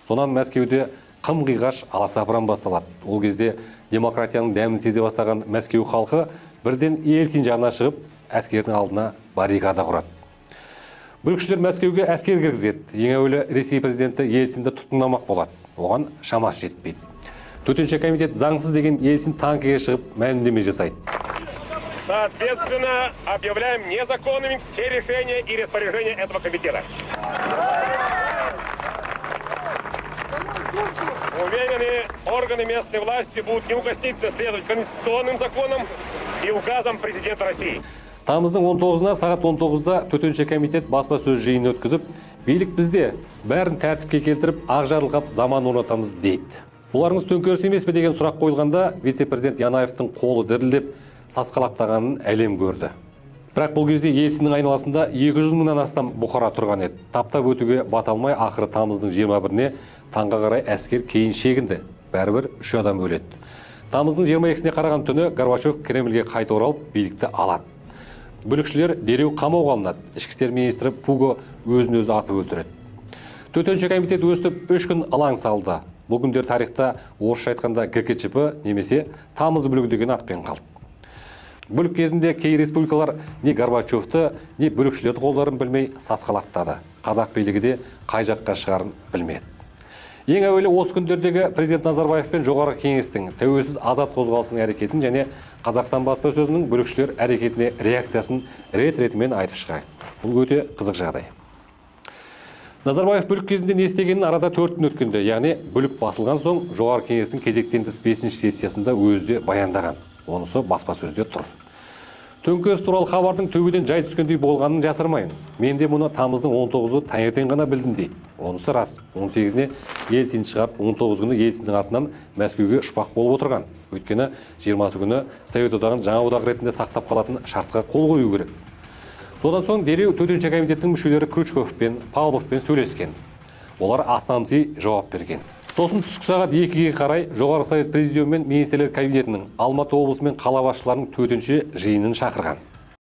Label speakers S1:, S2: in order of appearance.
S1: Сонан Мәскеуде қым қиғаш аласапыран басталады. Ол кезде демократияның дәмін сезе бастаған Мәскеу халқы бірден Ельцин жағына шығып, әскердің алдына баррикада құрады. Бүлікшілер Мәскеуге әскер кіргізеді. Ең әуелі Ресей президенті Ельцинді тұтқындамақ болады. Оған шамасы жетпейді. Төтенше комитет заңсыз деген Ельцин танкіге шығып, мәлімдеме жасайды.
S2: Соответственно, объявляем незаконными все решения и распоряжения этого комитета. Уверены, органы местной власти будут неукоснительно следовать конституционным законам и указам президента России.
S1: Тамыздың 19-на сағат 19-да төтенше комитет баспасөз жиынын өткізіп, билік бізде, бәрін тәртіпке келтіріп, ақ жарылқап, заман орнатамыз дейді. Бұларыңыз төңкеріс емес пе деген сұрақ қойылғанда, вице-президент Янаевтың қолы дірілдеп, сасқалақтағанын әлем көрді. Бірақ бұл кезде Ельциннің айналасында 200 мыңнан астам бұқара тұрған еді. Таптап өтуге бата алмай, ақыры тамыздың 21-не таңға қарай әскер кейін шегінді. Бәрібір үш адам өледі. Тамыздың 22-сіне қараған түні Горбачев Кремльге қайта оралып, билікті алады. Бүлікшілер дереу қамауға алынады. Ішкі істер министрі Пуго өзін өзі атып өлтіреді. Төтенше комитет өстіп 3 күн ылаң салды. Бұл күндер тарихта орысша айтқанда ГКЧП немесе тамыз бүлігі деген атпен қалды. Бүлік кезінде кей республикалар не Горбачевты, не бүлікшілерді қолдарын білмей сасқалақтады. Қазақ билігі де қай жаққа шығарын білмеді. Ең әуелі осы күндердегі президент Назарбаев пен Жоғарғы кеңестің, тәуелсіз азат қозғалысының әрекетін және Қазақстан баспасөзінің бүлікшілер әрекетіне реакциясын рет ретімен айтып шығайық. Бұл өте қызық жағдай. Назарбаев бүлік кезінде не істегенін арада 4 күн өткенде, яғни бүлік басылған соң, Жоғарғы кеңестің кезектен тыс бесінші сессиясында өзі де баяндаған. Онысы баспасөзде тұр. Төңкеріс туралы хабардың төбеден жай түскендей болғанын жасырмаймын. Мен де мұны тамыздың 19-ы таңертең ғана білдім дейді. Онысы рас. 18-іне Ельцин шығарып, 19 күні Ельциннің атынан Мәскеуге ұшпақ болып отырған. Өйткені 20 күні Совет Одағын жаңа одақ ретінде сақтап қалатын шартқа қол қою керек. Содан соң дереу төтенше комитеттің мүшелері Крючковпен, Павловпен сөйлескен. Олар астамси жауап берген. Сосын түскі сағат 2-ге қарай Жоғарғы Совет Президиумы мен Министрлер Кабинетінің, Алматы облысы мен қала басшыларының төтенше жиынын шақырған.